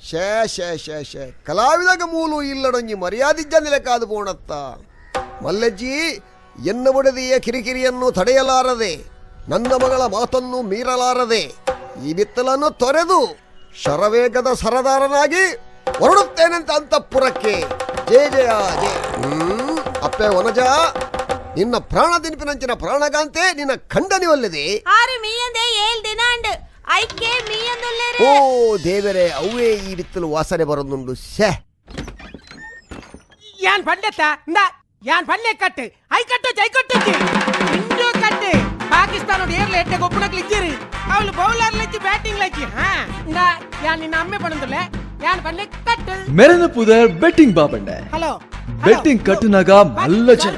ಶೇ ಶೇ ಶೇ ಶೇ ಕಲಾವಿದಗ ಮೂಲು ಇಲ್ಲಡೊಂಜಿ ಮರ್ಯಾದಿಜ್ಜಂದಿಲೆ ಕಾದು ಪೋಣತ್ತ. ಮಲ್ಲಜ್ಜಿ, ಎನ್ನ ಒಡದಿಯ ಕಿರಿಕಿರಿಯನ್ನು ತಡೆಯಲಾರದೆ, ನನ್ನ ಮಗಳ ಮಾತನ್ನು ಮೀರಲಾರದೆ ಈ ಬಿತ್ತಲನ್ನು ತೊರೆದು ಶರವೇಗದ ಸರದಾರನಾಗಿ ಹೊರಡುತ್ತೇನೆಂತ ಅಂತಃಪುರಕ್ಕೆ. ಜಯ ಜಯ ಜಯ. ಅಪ್ಪೆ ವನಜ, ನಿನ್ನ ಪ್ರಾಣ ದಿನಪಿನಂಚಿನ ಪ್ರಾಣಗಾಂತೆ ನಿನ್ನ ಖಂಡನಿವಲ್ಲದೆ. ಓ ದೇವರೇ, ಅವೇ ಈ ಬಿತ್ತಲು ವಾಸನೆ ಬರೋದುಂಡು. ಶೇ ಯಾನ್ ಪಂಡೆತ್ತ ಯಾನ್ ಪಲ್ಲೆ ಕಟ್ಟು I ಕಟ್ಟು ಜೈ ಕಟ್ಟು ಇಂಡು ಕಟ್ಟು. ಪಾಕಿಸ್ತಾನ ಏರ್ಲ ಎಟ್ಟೆ ಗೊಪ್ಪುನಕ್ಲು ಇದ್ದೀರಿ, ಅವಳು ಬೌಲರ್ ಲಚ್ಚಿ ಬ್ಯಾಟಿಂಗ್ ಲಚ್ಚಿ. ಹಾ ಇಂದ ಯಾನ್ ನಿನ್ನ ಅಮ್ಮೆ ಪಣಂದುಲ್ಲೆ ಯಾನ್ ಪಲ್ಲೆ ಕಟ್ಟು. ಮೆರನ ಪುದರ್ ಬೆಟ್ಟಿಂಗ್ ಬಾಬಂಡೆ. ಹಲೋ, ಬೆಟ್ಟಿಂಗ್ ಕಟ್ಟುನಾಗ ಮಲ್ಲ ಜನ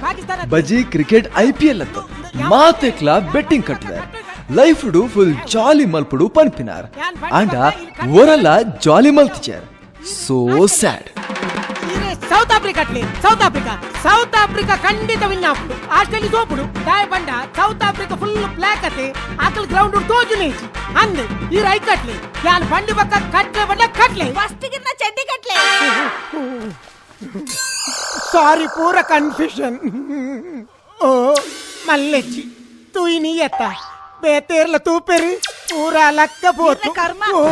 ಬಜಿ ಕ್ರಿಕೆಟ್ ಐಪಿಎಲ್ ಅಂತ ಮಾತೆಕ್ಲ ಬೆಟ್ಟಿಂಗ್ ಕಟ್ಟುವೆ. ಲೈಫ್ ಫುಲ್ ಜಾಲಿ ಮಲ್ಪುಡು ಪನ್ಪಿನಾರ್ ಆಂಡ ಒರಲ ಜಾಲಿ ಮಲ್ತಿಚೇರ್. So sad. South Africa South Africa South Africa ಖಂಡಿತ ವಿನ್ ಆಪುಡು. ಆಸ್ಟ್ರೇಲಿಯಾ ಸೋಪುಡು ದಾಯ ಬಂಡ ಸೌತ್ ಆಫ್ರಿಕಾ ಫುಲ್ ಬ್ಲಾಕ್ ಅತೆ ಆಕಲ್ ಗ್ರೌಂಡ್ ತೋಜು ನೇಚಿ ಅಂದ್ ಈ ರೈ ಕಟ್ಲಿ ಯಾನ್ ಬಂಡಿ ಬಕ್ಕ ಕಟ್ಲೆ ಬಂಡ ಕಟ್ಲೆ ಫಸ್ಟ್ ಗಿನ್ನ ಚಡ್ಡಿ ಕಟ್ಲೆ. ಸಾರಿ, ಪೂರ ಕನ್ಫ್ಯೂಷನ್. ಓ ಮಲ್ಲೆಚ್ಚಿ ತೂಯಿ ನೀ ಎತ್ತ ಬೇತೇರ್ಲ ತೂಪೆರು ಪೂರ ಲಕ್ಕ ಪೋತು ಕರ್ಮ. ಓ.